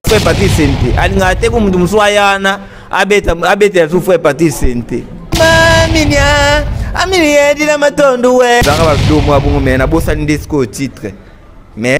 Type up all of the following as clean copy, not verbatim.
Frère Patrice Sente alingaka te ko moto mosusu aya wana abetela su frère Patrice Sente maminia aminiedila matondo we zanga bavideo mwa bongo me nabosani nde sikoyo titre mais.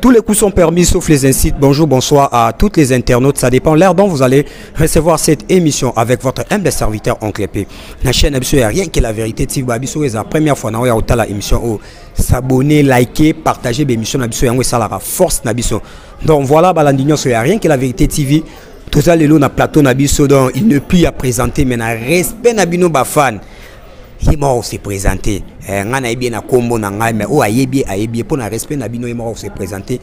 Tous les coups sont permis sauf les incites. Bonjour, bonsoir à toutes les internautes. Ça dépend l'heure dont vous allez recevoir cette émission avec votre humble serviteur Oncle P. La chaîne Abiso, rien que la vérité. Tiba Abiso, c'est la première fois dans la émission. Oh, s'abonner, liker, partager l'émission Abiso, yango ça la force Nabiso. Donc voilà, balandi nyonso ya rien que la vérité TV. Toza lelo na plateau na biso, donc il ne plus à présenter mais na respect na bino ba fan. Ye moko se présenter. Eh, nga nayebi ye na kombo na ngai mais oyo ayebi ye ayebi ye mpo na respect na bino ye moko se présenter.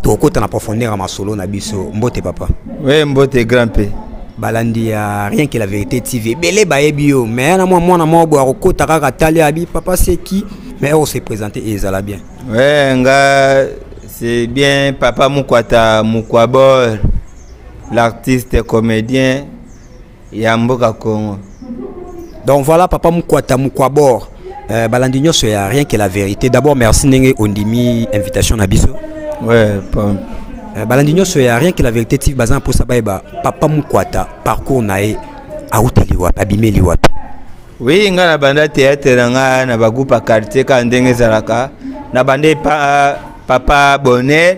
Tokota na profondeur ya masolo na biso. Mbote papa. Oui, mbote grand P. Balandi ya rien que la vérité TV. Ebele bayebi yo mais na mwa mwana moko boye akokota kaka tali abi papa c'est qui mais oyo se présenter ezala bien. Ouais, nga c'est bien papa Mukwata Mukwabor, l'artiste comédien ya mboka Congo. Donc voilà papa Mukwata Mukwabor. Balandi nyonso ya rien que la vérité. D'abord merci ndenge ondimi invitation na biso. Ouais, bon. Balandi nyonso ya rien que la vérité TV bazana posa bayeba papa Mukwata parcours na ye auteli wapi, abimeli wapi. Oui, nga na banda théâtre na nga na ba groupe ya quartier kaka ndenge ezalaka. Na banda epa papa Bonheur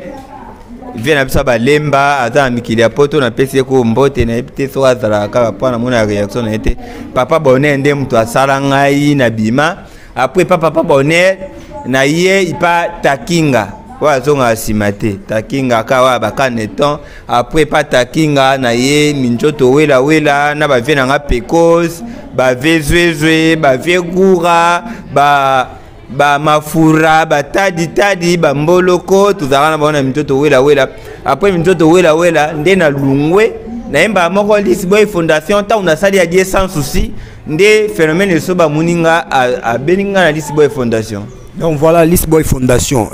vie na biso ya balemba aza na mikili ya poto, napesi ye ko mbote, nayebi te soki azalaka kaka mpo namona réaction na ye te. Papa Bonheur nde moto asala ngai na bima. Après pa papa Bonheur na ye ipa Takinga oyo azongaka nsima te, Takinga kaka oyo bakaneton. Après pa Takinga na ye minzoto wela wela na bavie na nga pekos, bavie zwezwe, bavie gura, ba ba mafura, ba tadi tadi, ba mboloko, tozalaka na bango na minzoto wela wela. Après minzoto wela wela nde na lungwe nayembaka moko Lisi Boy Fondation. Ntango nasali ya die sans souci nde phénomène eso bamoni nga abeni nga na Lisi Boy Fondation. Donc voilà Lisi Boy Fondation,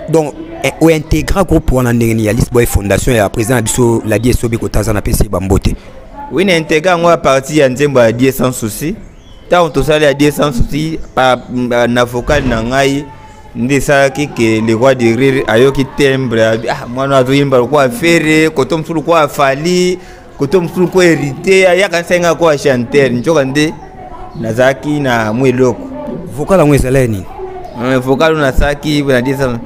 donc o intégra groupe wana ndenge nini ya Lisi Boy Fondation ya président na biso Ladi Esobi kotaza na pesi bambote. Oui, na intégra yango à partir ya nzembo ya die sans souci. Ntango tosali ya die sans souci na vocal na ngai nde esalaki ke le roi de rire ayoki timbre, abi, ah, mwana azoyemba lokola Ferre, koto mosusu lokola Fally, koto mosusu lokola Héritier, ayaka nsenga lokola chanteur. Nzoka nde nazalaki na mwa eloko. Vocal yango ezalaki nini? Vocal oyo nasalaki na die sans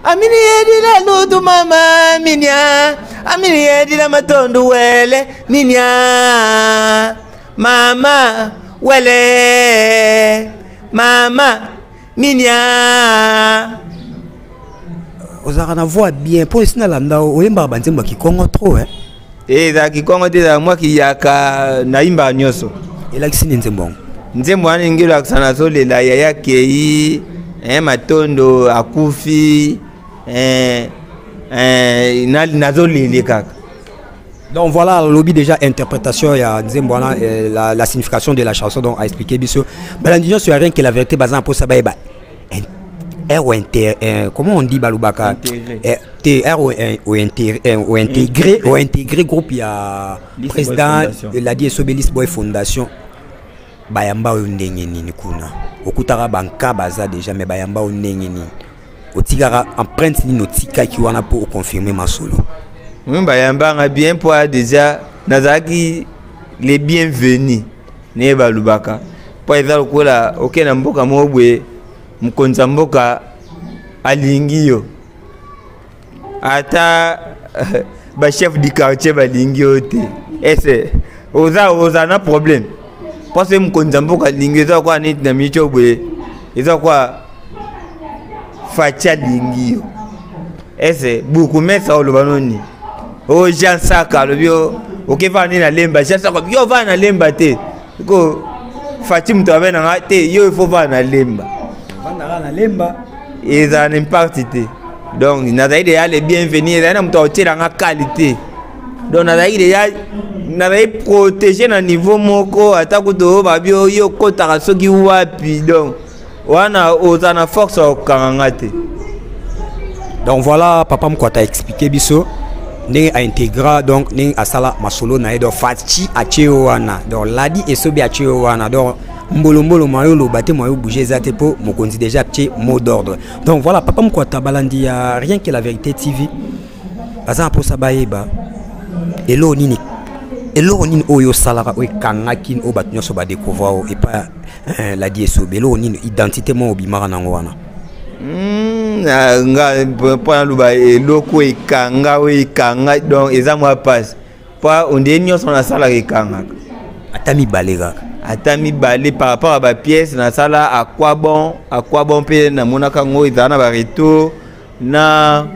amini yedila lutu mama minia amini yedila matondu wele minia mama wele mama minia. Ozalaka na voix bien mpo esi nalanda oyembaka banzembo ya kikongo trop, hein? Eh, ezalaka kikongo te, ezalaka mwa kiyaka, nayimbaka nyonso. Elakisi nini nzembo yango? Nzembo wana elingi elakisa nazolela yaya kei, matondo akufi, nazolele kaka. Donc voilà, lobi déjà interprétation ya nzembo wana, la signification de la chanson donc a expliqué biso. Balandi nyonso ya rien que la vérité bazan posa bayeba. R ou inter, comment on dit balubaka? Intégré. T R ou, ou inter, ou intégré, ou intégré groupe ya Lisi Boy président Fondation. Ladi Esobe Lisi Boy Fondation. Bayamba oyo ndenge nini kuna? Okutaka banka baza déjà mais bayamba oyo ndenge nini? Otikaka empreinte nini otikaki wana po oconfirmer masolo? Oui, bayamba nga bien po déjà nazalaki les bienvenus ne balubaka. Po eza lokola oke na mboka moko boye, mokonzi ya mboka alingi yo. Ata ba chef du quartier balingi yo te. Ese oza na problème. Parce que mokonzi ya mboka alingi eza kwa neti na micho boye, eza kwa Fatia alingi yo. Ese bukumesa oloba noni? O Jean Saka alobi yo, oke vanda nde na Lemba. Jean Saka alobi yo vanda na Lemba te. Ko Fatshi moto abe na nga te, yo il faut vanda na Lemba. Vandaka na Lemba. Ezala na impact te. Donc nazali deja le bienvenu, ezali na moto akotiela nga kali te. Donc nazalaki deja, nazali protégé na niveau moko, ata kutu oyo babi oyo okotaka soki wapi. Donc wana oza na force ya kokanga nga te. Donc voilà, papa Mukwata expliqué biso ndenge aintégra, donc ndenge asala masolo na ye. Donc Fatshi atie yo wana, donc Ladi Esobe atie yo wana, donc mbolombolo mayo oloba te, mayo bouge eza te, mpo mokonzi déjà atie mot d'ordre. Donc voilà, papa Mukwata, balandi ya Rien que la vérité TV baza na mposa bayeba eloko nini, eloko nini oyo osalaka oyo ekangaki, oyo bato nyonso badécouvrir oyo epa Ladi Esobe. Eloko nini, identité moko obimaka nango wana? Nga mpo naloba eloko ekanga, oyo ekanga, donc eza mwa mpasi, mpo ondeye nyonso nasalaka ekangaka. Ata mibale kaka. Ata mibale par rapport à bapièce nasala. À quoi bon, à quoi bon mpe namonaka yango ezala na baretour na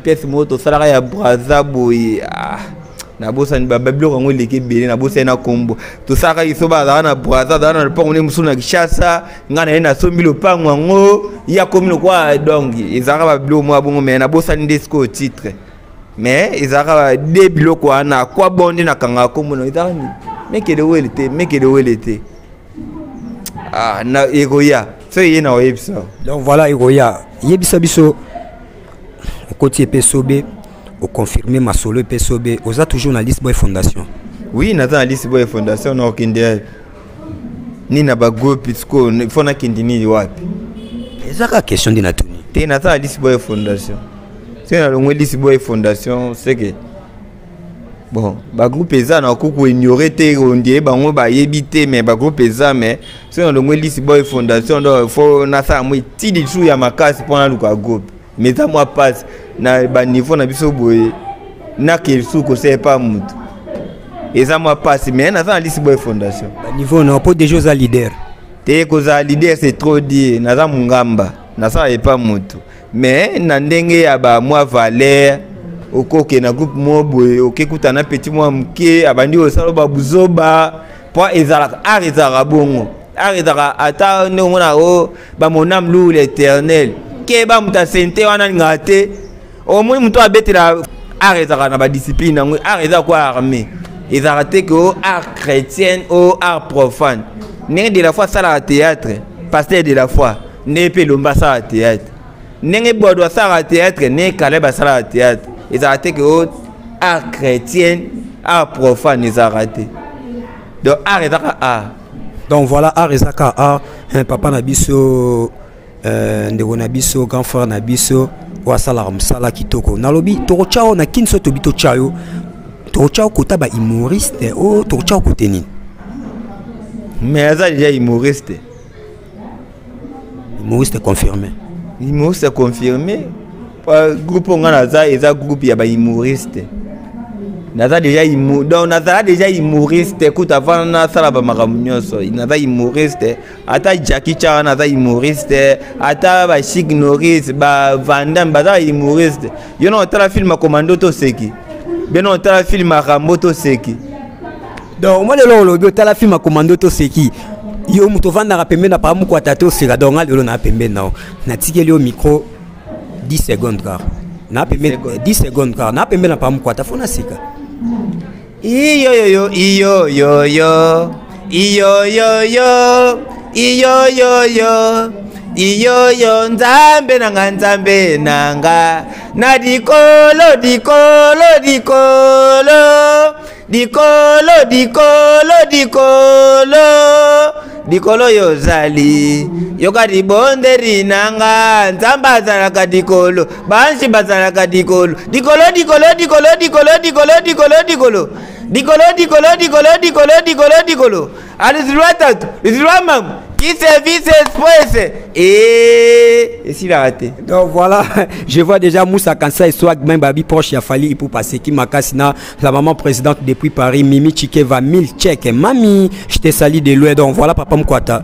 pièce moko tosalaka ya Braza boye. Ah, nabosani babiloko yango eleki ebele, nabosani na kombo. Tosalaka biso bazalaka na Braza, azalaka na lopango nde mosusu na Kinshasa, ngai na ye nasombi lopango yango, ye akomi lokwa. Donc ezalaka babiloko moko ya bongo, mais nabosani nde sikoyo titre. Mais ezalaka de biloko wana kwa bon nde nakangaka kombo na ezalaka nini, mekele wele te, mekele wele te. Ah, na ekoya soki ye na oyebisa. Donc voilà, ekoya, yebisa biso. Okoti epe Sobe, oconfirme masolo epe Sobe, oza toujours na Lisboy Fondation? Oui, naza na Lisboy Fondation. Na okende nini na bagroupe sikoyo? Fo nakende nini wapi? Eza kaka question nde natuni. Te, naza na Lisboy Fondation. Soki nalongwe Lisboy Fondation, seke bon, bagroupe eza na koki koignore te, ondie bango bayebi te, mais bagroupe eza. Mais soki nalongwe Lisboy Fondation, donc fo nasala mo etidi lisusu ya makasi mpo naluka groupe. Mais eza mwa mpasi na baniveau na biso boye, nakee lisusu kosala epa motu, eza mwa mpasi. Mais naza na Lisboy Fondation. Baniveau na mpo déjà oza leader. Te, kozala leader, c'est trop dire. Naza mongamba, nasala epa motu, mais na ndenge ya bamwa valeur, okoke na groupe moko boye, okekuta na petit mwa moke abandi kosala babuzoba, po ezalaka art, ezalaka bongo. Art ezalaka ata ndenge omona o bamonam loue l'éternel, keba moto asente wana alingaka te. Omoni moto abetela art, ezalaka na badiscipline yango. Art eza kwa armée, ezalaka te ke o art chrétienne, o art profane. Ndenge de la foi asalaka théâtre, pasteur de la foi, ndenge mpe Elomba asalaka théâtre, ndenge Bodo asalaka théâtre, ndenge Kaleb asalaka théâtre, ezalaka te ke o art chrétienne, art profane, ezalaka te. Donc art ezaka art. Donc voilà, art ezaka art. Papa na biso, ndeko na biso, grand frère na biso oyo asalaka mosala kitoko, nalobi tokotya oyo na kini so tobi totya yo, tokotya yo kota bahumoriste oyo, tokotya yo kote nini? Mais aza déjà humoriste. Humoriste confirmé. Humoriste confirmé. Groupe oyo nga naza eza groupe ya bahumoriste. Naza déjà, donc nazala déjà humoriste kuta avant nasala bamakambo nyonso. Naza humoriste, ata Jackie Chan naza humoriste, ata baChuck Norris, baVandam baza bahumoriste. Yo na otala film ya Commando, toseki bino. Otala film ya Rambo, toseki. Donc omoi lelo olobi otala film ya Commando, toseki. Yo moto ovandaka pembeni na papa Mokwata, toseka. Donc nga lelo na pembeni nao, natikeli yo micro 10 secondes kaka na pembeni, 10 secondes kaka na pembeni na papa Mokwata, fo naseka. Iyoyoyo, iyoyoyo, iyoyoyo, iyoyoyo, iyoyo, nzambe nanga, nzambe nanga na likolo, likolo, likolo, likolo, likolo, likolo, likolo, yozali yoka libondeli nanga. Nzambe azalaka likolo, bansi bazalaka likolo, likolo, likolo, likolo, likolo, likolo, likolo, likolo, likolo, likolo, likolo, likolo, likolo, likolo, alizilwa tatu, lizilwa mamu qui service express e esilaka te. Donc voilà, je vois déjà Moussa Kansa et Swag même Babi proche ya Fally Ipupa Seki Makasina, la maman présidente depuis Paris, Mimi Chikeva, 1000 tchèques. Mami, je te salue de loin. Donc voilà, papa Mkwata.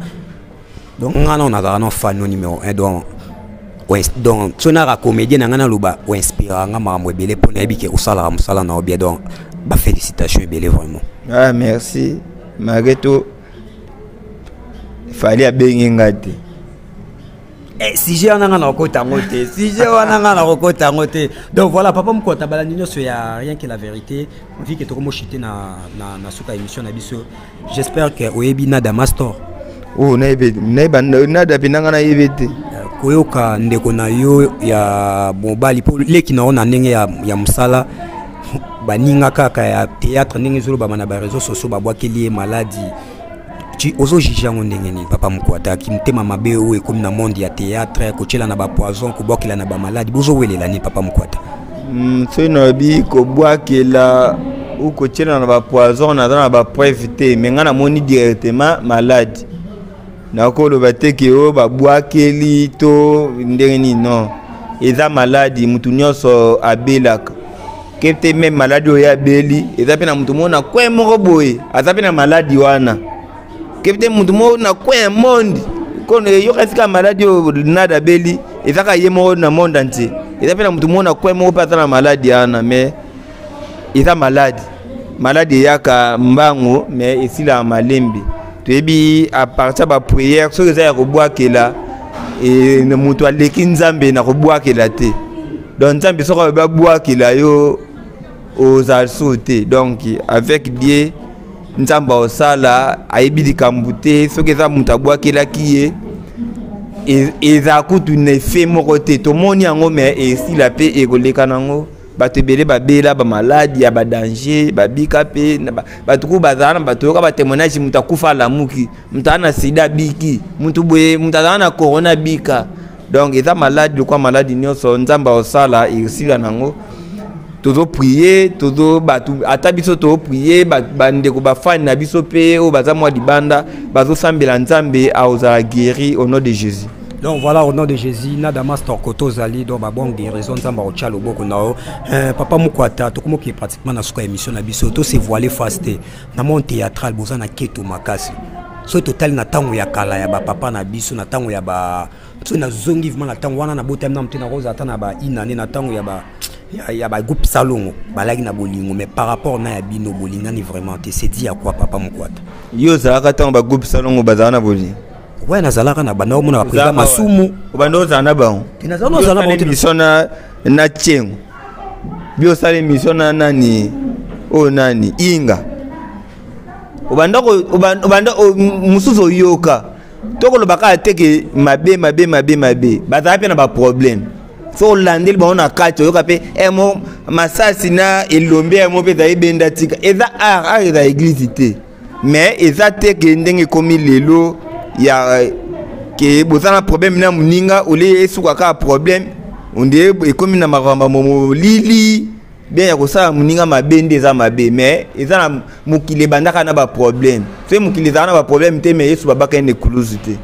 Donc nga on a un fan numéro 1. Donc ouais, donc so na comédien nga na loba o inspire nga makambo ebele pona yebi ke osala mosala na bien. Donc ba félicitations ebele vraiment. Ah, merci. Malgré tout. Fally abengi nga te. Eh, sujet wana nga nakokota yango te, sujet wana nga nakokota yango te. Donc voilà, papa Mokota, balandi nyonso ya Rien que la vérité, vu que tokomoshite na suka émission na biso, j'espère que oyebi Nada Mastor. Oh, nayebi, nayeba Nada mpe nanga, nayebi te. Koyoka ndeko na yo ya mobali, mpo leki na yo na ndenge ya mosala, baninga kaka ya théâtre, ndenge ezolobama na baréseaux sociaux, babwakeli ye maladi, ozojuge yango ndenge nini, papa Mokwata? Motema mabe oyo ekomi na monde ya théâtre, kotiela na bapoison, kobwakela na bamaladi, bozowelela nini, papa Mokwata? Soki nalobi kobwakela ou kotiela na bapoison, naza na bapreuve te, mais ngai namoni directement maladi. Nakoloba te ke oyo babwakeli to ndenge nini, non, eza maladi. Mutu nyonso abelaka ke te, même maladi oyo abeli, eza mpe na mutu moko na coin moko boye aza mpe na maladi wana. Ke te mutu moko na coin ya monde kono eyoka esika maladi oyo Nada abeli eza kaka ye moko na monde entier, eza mpe na mutu moko na coin moko mpe aza na maladi wana. Mais eza maladi, maladi eyaka mbangu mais esilaka malembe. Toyebi à partir ya baprière, soki eza ya kobwakela, moto aleki Nzambe na kobwakela te. Donc Nzambe soki alobi abwakela yo, ozala so te. Donc avec Dieu, Nzambe aosala, ayebi likambo te. Soki eza moto abwakelaki ye, eza kutu na effet moko te. Tomoni yango, mais esila mpe ekoleka nango. Bato ebele babela bamaladi ya badanger, babika mpe. Bato ku bazala na bato, yoka batémoignage: moto akufa alamuki, moto aza na sida abiki, moto boye, moto azala na corona abika. Donc eza maladi lokwa maladi nyonso, Nzambe aosala, esila nango. Tozoprie, tozo bato, ata biso tozoprie, bandeko bafani na biso mpe oyo baza mwa libanda bazosambela, Nzambe aozala guéri au nom de Jésus. Donc voilà, au nom de Jésus, Nada Master koto zali, donc ba bonne guérison, Nzambe akotia loboko na yo. Papa Mukwata, tokomoki pratiquement na suka émission na biso, to se voiler face te. Na monde théâtral, boza na keto makasi. Soki totali na ntango ya kala ya bapapa na biso, na ntango ya ba, soki nazongi vraiment na ntango wana, nabotami na mote, nakozala ata na ba inane, na ntango ya bagroupe Salongo, balaki na bolingo, mais par rapport na ya bino, bolingani vraiment te. C'est dit à quoi, papa Mokwata? Yo ozalaka ntango bagroupe Salongo bazala na bolingo? Ouais, nazalaka na banda omona baprésident Masumu. Obanda ozala na bango? Nazala, ozala na bango. Émission na Tiengo bi, osala émission na nani oyo, nani, Inga, obanda mosusu oyoka. Tokoloba kaka te ke mabe, mabe, mabe, mabe. Bazala mpe na baproblème. So olandeli bango na kati, oyoka mpe mo masasi na elombe ya mo mpe ezali ebenda tika. Eza art, art eza église te, mais eza te ke ndenge ekomi lelo ya ke boza na problème na moninga, olie esuka kaka problème, onde ekomi na makambo molili bien ya kosala moninga mabe, nde eza mabe. Mais eza na mokili ebandaka na baproblème. Soki mokili ezalaka na baproblème te, mais Yesu babaka ye na ekuluzu te.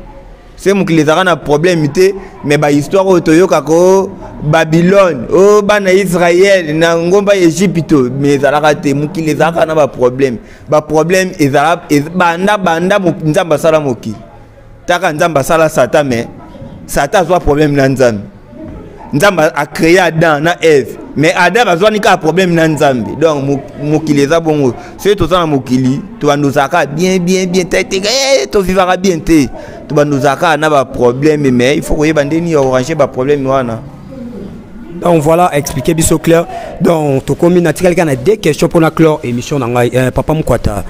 Soki mokili ezalaka na problème te, mais bahistoire oyo toyokaka, o Babylone, o bana Israel na ngomba ya Egypte, mais ezalaka te. Mokili ezalaka na baproblème. Baproblème ezala banda banda Nzambe asala mokili. Taka Nzambe asala Satan, mais Satan azwa problème na Nzambe. Nzambe acréé Adam na Eve, mais Adam azwani kaka problème na Nzambe. Donc mokili eza bongo. Soki toza na mokili, tobanda ozalaka bien, bien, bien te te, tovivaka bien te, tobanda ozalaka na baproblème, mais il faut koyeba ndeni ya arranger baproblème wana. Donc voilà, expliquer biso clair. Donc tokomi na tikali kaka na deux questions mpona clore émission na ngai. Papa Mokwata,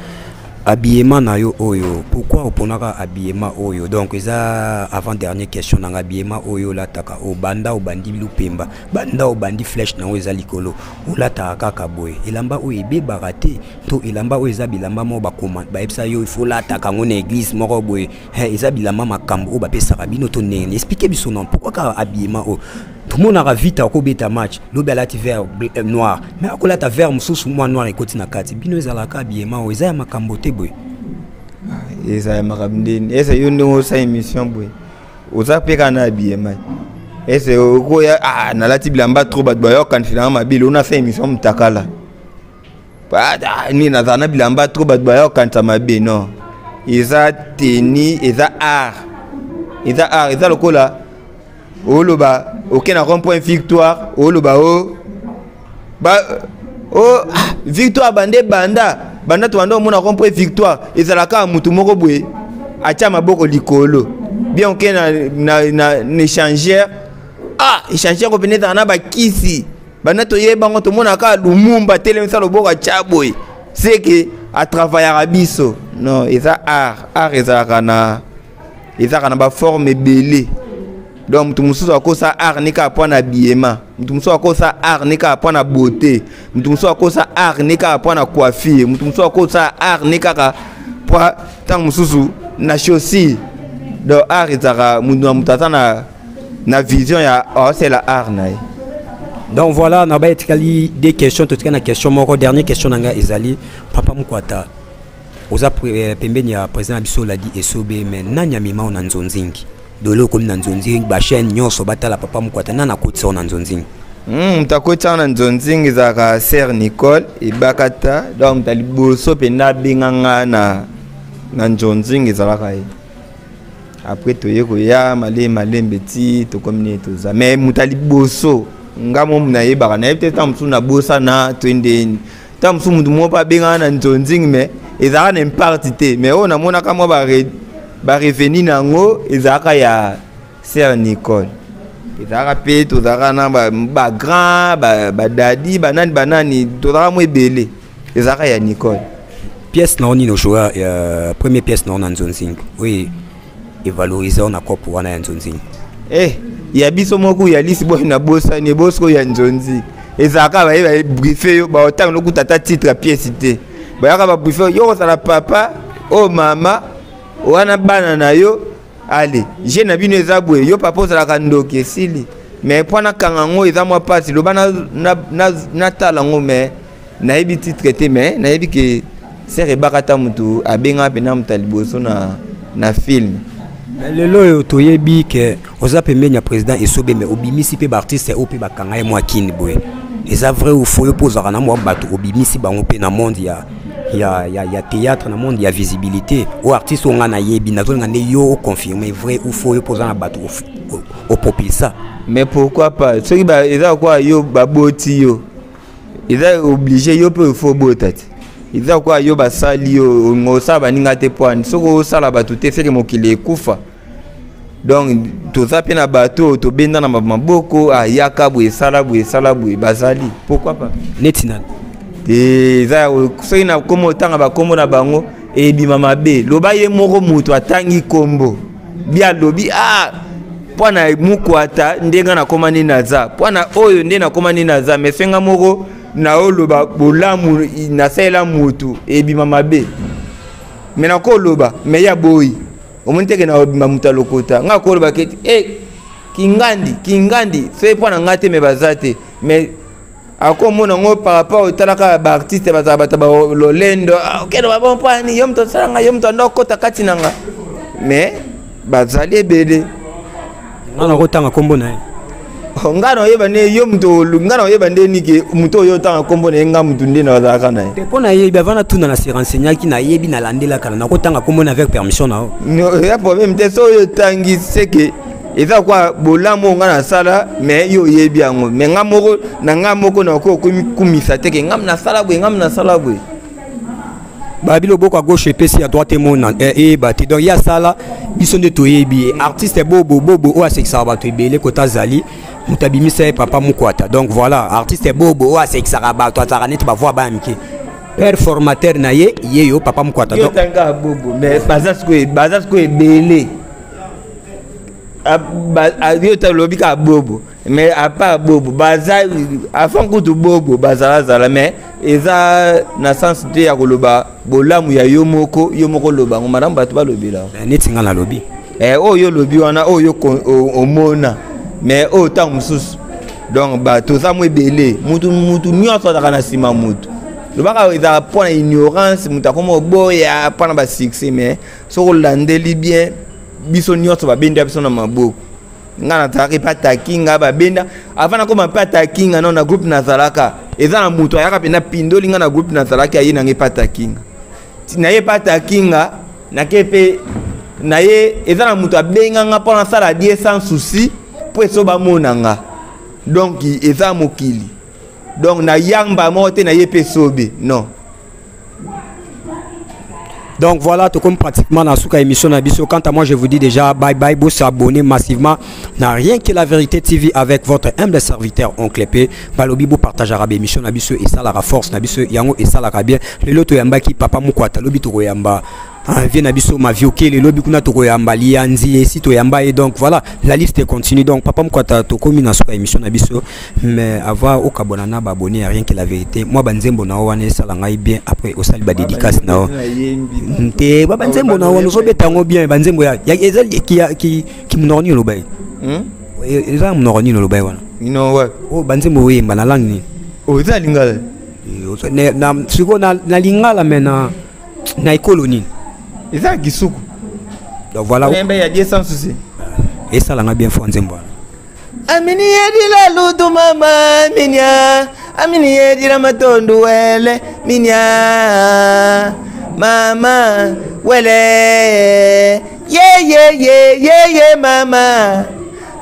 habillement na yo oyo, pourquoi oponaka habillement oyo? Donc eza avant dernière question na ngai. Habillement oyo olataka, obanda obandi lupemba, banda obandi flèche na yango eza likolo, olataka kaka boye. Elamba oyo ebebaka te, to elamba oyo eza bilamba moko bakoma bayebisa yo ifo olataka yango na église moko boye? Eza bilamba makambo oyo bapesaka bino to ndenge? Explique biso non, pourquoi kaka habillement oyo? Tomonaka Vita akobeta match, lobi alati vert noir, mais akolata vert mosusu, mwa noir ekoti na kati. Bino ezalaka habillement oyo eza ya makambo te boye? Eza ya makambo ndeni? Ese yo ndenge osala émission boye, oza mpe kaka na habillement? Ese okoya, ah, nalati bilamba trop, bato bayokanisela mabe, lelo nasala émission mutakala, nini, nazala na bilamba trop, bato bayokanisa mabe? Non, eza teni, eza art, eza art. Eza lokola oloba oke na rond point Victoire, oloba o ba o, ah, Victoire bande banda banda, tobanda omona rond point Victoire ezalaka mutu moko boye. Atya maboko likolo bien, oke na échangeur. Ah, échangeur ko pene ezala na bakisi. Banda toyeba yango, tomonaka Lumumba atelemisa loboko, atya boye, seke atravaillaka biso. Non, eza art. Art ezalaka na baforme ebele. Donc moto mosusu akosa art ne kaka mpo na habillement, moto mosusu akosa art ne kaka mpo na beauté, moto mosusu akosa art ne kaka mpo na coiffure, moto mosusu akosa art ne kaka mpo ntango mosusu na chaussure. Donc art ezalaka moto na moto aza na vision ya aosala art na ye. Donc voilà, na ba etikali des questions, totika na question moko. Dernière question na ngai ezali: papa Mokwata, oza pembeni ya président na biso Ladi Esobe, mais nani amema o na nzonzingi? Dole okomi na nzonzingi, bachaîne nyonso batala papa Mokwata. Nani akotisa o na nzonzingi? Moto akotisa na nzonzingi ezalaka sœur Nicole Ebakata. Donc moto ya liboso mpenza abenganga na nzonzingi ezalaka ye. Après toye koya malembe malembe ti tokomi nini toza. Mais moto ya liboso, nga mo nayebaka, nayebi te, ntango mosusu nabosana to ndeni, ntango mosusu motu moko mpe abengaka na nzonzingi, mais ezalaka na impact te. Mais oyo namonaka mwa barevenu na yango ezalaka ya sœur Nicole. Ezalaka mpe tozalaka na bagrand, badadi, banani banani, tozalaka mwa ebele. Ezalaka ya Nicole. Pièce na yo nini ojouer, première pièce na yo na nzonzingi oyo evaloriser yo na kope wana ya nzonzingi? Eh, ya biso moko ya lisi boye nabosani. Ebosiko ya nzonzi ezalaka baye babriefer yo, baotanga lokuta ata titre ya pièce te. Bayaka babriefer yo, kozala papa oyo, mama wana, bana na yo, ale je na bino eza boye, yo papa ozalaka ndoki, esili. Mais mpo nakanga yango eza mwa mpasi. Loba natala yango, mais nayebi titre te. Mais nayebi ke sœur ebaka ata motu abengaka mpena moto ya liboso na film. Mais lelo oyo toyebi ke oza pembeni ya président Esobe, mais obimisi mpe baartiste oyo mpe bakanga ye mwa kini boye. Eza vrai ou faux? Yo mpo ozalaka na mwa bato obimisi bango mpe na monde ya théâtre, na monde ya visibilité, oyo artiste oyo nga nayebi, nazolinga nde yo oconfirme, vrai ou faux, yo mpo oza na bato opropulsa? Mais pourquoi pas? Soki eza kwa yo baboti yo, eza obligé yo mpe ifo obota te. Eza kwa yo basali yo, osala baninga te. Poani soki osala bato te, seke mokili ekufa. Donc toza mpe na bato oyo tobenda na maboko, ayaka boye, esala boye, esala boye, bazali. Pourquoi pas? Neti nani? Te, eza soki na nkombo, otanga bakombo na bango ebima mabe. Loba ye moko moto atangi nkombo bi, alobi: ah, mpo na Mukwata ndenge nakóma nini naza, mpo na oyo nde nakóma nini naza. Mais senga moko naoloba bolamu nasalela motu, ebima mabe. Me nakoloba, me ya boyi omoni teke na obima moto alokota nga koloba keti e kingandi kingandi soki mpo na nga te. Me baza te, mais akomona yango par rapport otalaka baartiste bazala bato balolendo, okende babon mpani yo moto osala nga, yo moto anda okota kati na nga. Mais bazali ebele. Nga nakotanga nkombo na ye. Nga na oyeba nde yo moto, nga na oyeba nde nike moto oyo otanga nkombo na ye, nga motu nde nazalaka na ye. Te, mpo nayebi, avant natuna na se renseignaki, nayebi, nalandelaka, nakotanga nkombo na avec permission na yo. Ya problème te. So oyo otangi, seke eza kwa bolamu oyo nga nasala, mais yo oyebi yango. Mais nga moko na nga moko nakoki okomikumisa te ke nga nasala boye, nga nasala boye. Babi loboko ya gauche epesi ya droite emona eyeba te. Donc ye asala, biso nde toyebi ye. Artiste bobo bobo oyo asekisaka bato ebele kota, azali moto abimisa ye, papa Mokwata. Donc voilà, artiste bobo oyo asekisaka bato, azalaka neti bavoi baya mike, père formateur na ye, ye yo papa Mokwata. Donc otanga bobo, mais baza sikoyo ebele. Yo talobi kaka bobo, mais à part bobo baza, avant kutu bobo bazalazala. Mais eza na sens te ya koloba bolamu ya yo moko, yo moko oloba yango malamu, bato balobela. Neti nga nalobi. Oyo olobi wana, oyo omona, mais oyo ntango mosusu. Donc bato oza mo ebele, mutu mutu nyonso azalaka na nsima. Mutu lobaka ezalaka mpo na ignorance, moto akoma oboya mpo na basuccès. Mais soki olandeli bien, biso nyonso babenda biso na maboko. Nga nazalaka epe atakinga, babenda avant nakoma mpe atakinga. No, na groupe nazalaka, eza na moto ayaka mpenza pindoli nga na groupe nazalaki, aye nanga epe atakinga, naye epe atakinga, nake mpe naye. Eza na moto abenganga mpo nasala die sans souci, mpo eso bamona nga. Donc eza mokili. Donc nayamba moko te, naye mpe sobe non. Donc voilà, tout comme pratiquement dans la émission na biso. Quant à moi, je vous dis déjà bye bye, vous s'abonner massivement na Rien que la vérité TV avec votre humble serviteur Oncle P. Balobi bo partage arabe émission na biso et ça la force na biso yango et ça la bien. Lelo to yamba ki papa mukwata lobi to yamba. Vie na biso mavioke lelo bi kuna to yamba lianzi et si to yamba et donc voilà, la liste continue. Donc papa mukwata to komi na suka émission na biso mais avoir au kabonana ba abonné à Rien que la vérité. Moi banzembo na wana sala ngai bien après osali ba dédicace na te ba banzembo na wana ozobeta yango bien banzembo ya eza ki ki ki monoko nini oloba ye eza monoko nini oloba ye wana ino wa oh banzembo oyemba na langue nini? Oh, eza lingala. Sikoyo na lingala mais na ekolo nini? Eza kisuku. Donc voilà. Oyemba ya die sans souci. Esalanga bien fo nzembo wana. Amini yedila lutu mama minya, amini yedila matondu wele minya, mama wele ye ye ye ye ye mama,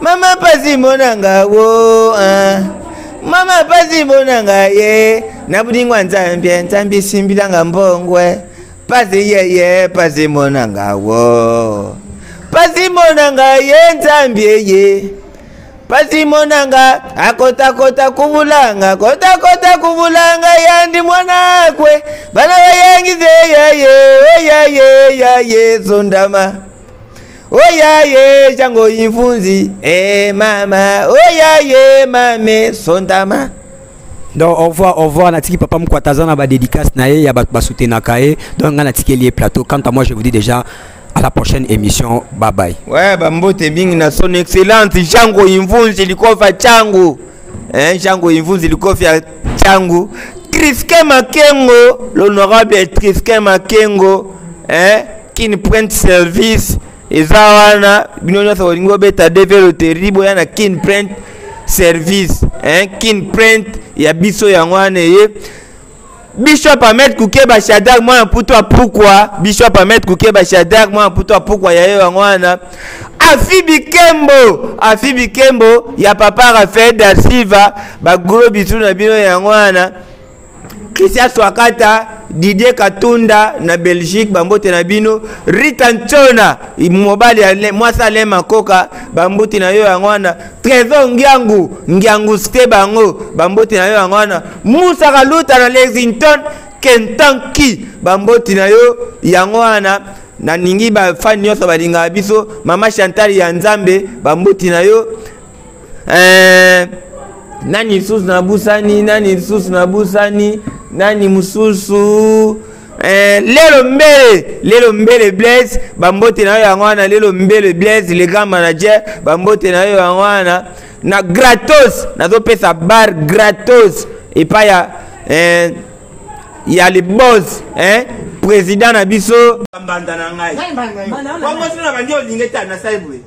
mama pasi monanga wo ah, mama pasi monanga ye nabudingwa nzambi nzambi simbilanga mbongwe pasi ye ye pasi monanga wo pasi monanga ye nzambi ye pasi monanga akotakota kubulanga kotakota kubulanga yandi mwanakwe bana bayangize yaye oyaye yaye zondama oyaye jango imfunzi e mama oyaye mame sondama. Donc au revoir, au revoir natiki papa mukwata aza na ba dédicace na ye ya bato basoutenaka ye. Donc nga natikeli ye plateau. Quant à moi, je vous dis déjà à la prochaine émission. Bye bye. Ouais, bambote mingi na son excellente Jango Imvunzi likofa changu. Hein, Jango Imvunzi likofa changu. Triskin Makengo, l'honorable Triskin Makengo, hein, qui ne prend service. Eza wana bino nyonso bolingi bobeta DV loterie boya na Kin Print Service, hein, Kin Print ya biso yango wana eye. Bishop Ahmed Kukeba Shadak mwana putu apukwa, Bishop Ahmed Kukeba Shadak mwana putu apukwa ya ye yango wana. Afi Bikembo, Afi Bikembo ya papa Raphaël da Silva, ba gros bisous na bino yango wana. Christian Swakata, Didier Katunda na Belgique, bambote na bino. Rita Ntona, mobali ya mwasi Alain Makoka, bambote na yo yango wana. Trésor Ngiangu, Ngiangu ste bango, bambote na yo yango wana. Moussa Kaluta na Lexington, Kentucky, bambote na yo yango wana. Na ningi ba fan nyonso balingaka biso. Mama Chantal ya Nzambe, bambote na yo. Nani lisusu na busani, nani lisusu na busani, nani mususu. Lelo mbele, lelo mbele Blaise, bambote na yo yango wana. Lelo mbele Blaise, le grand manager, bambote na yo yango wana. Na gratos, nazopesa bar gratos epai ya le boss, hein, président na biso. Mbanda na ngai. Bongo soki na bandi olingi te, na sali boye.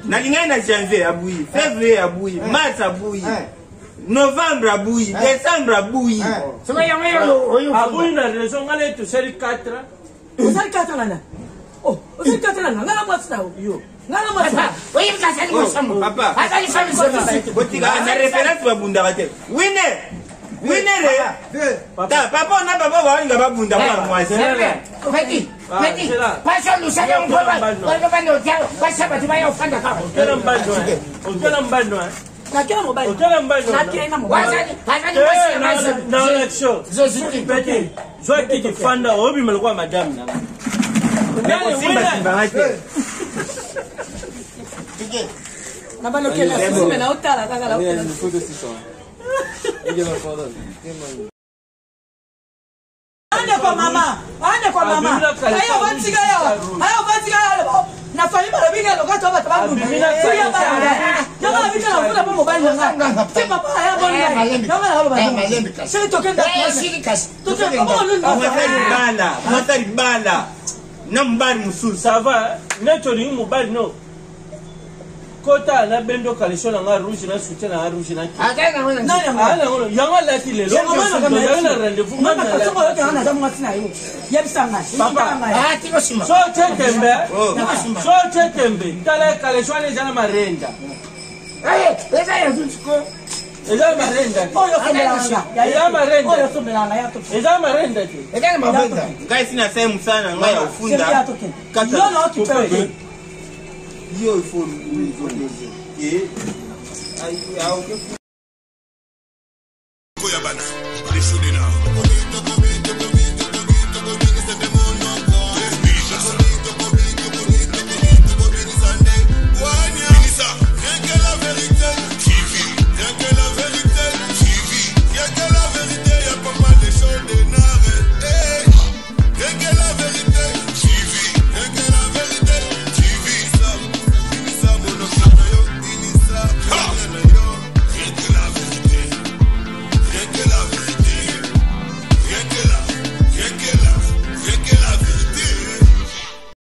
Nalingai na janvier abuyi, février abuyi, mars abuyi, novembre abuyi, décembre abuyi. Abuyi na raison, ngai na tosali 4 ans. Osali 4 ans nana? Oh, osali 4 ans nana? Ngai na mwasi na yo. Ngai na mwasi na yo. Oyebi kasi azali mosambo. Papa. Azali fami sema. Botika na référence babundaka te. Winner. Winner. Ta papa na papa balinga babunda mwana mwasi. Petit, petit. Pasha lusaka mpoba. Wale bando jalo. Pasha batu baya ufanda kama. Otela mbando, eh. Otela mbando, eh. Nakela mobali. Otela mbando. Nakela mobali. Wazali, azali mwasi na mwasi. Na election. Zozuri. Petit, zwa kiti fanda obima lokola madame na. Nani Simba winner? simba te. Na balokela sisi na otala kaka na otala. Ande kwa mama, ande kwa mama. Ayo batika yo. Ayo batika yo. Na famille balobi ke loka to bato ba mundu. Soya ba. Yo ba bika na mvula po mobali na nga. Te papa aya boni ngai. Yo ba na ba. Soki tokenda. Sili kasi. Tokenda. Mwasa libala, mwasa libala. Na mobali mosusu. Ça va, neti olingi mobali no. Kota na bendo caleçon na nga rouge na soutien na nga rouge na ki. Azali na wana. Nani yango? Ah, yango yango alati lelo. Yango na rendez-vous. Mama kasongo yote wana za mwasi na yo. Yebisa ngai. Papa. Ah, tiko sima. So te tembe. So te tembe. Tala caleçon wana eza na marenda. Eh, eza ya zutuko. Eza marenda te. Oyo osombelanga. Eza marenda. Oyo osombelanga ya toke. Eza marenda te. Eza na mabenda. Ngai si nasali mosala na ngai ya Chéri ya ofunda. toke. Kata. Yo na okipe te. Yo il faut.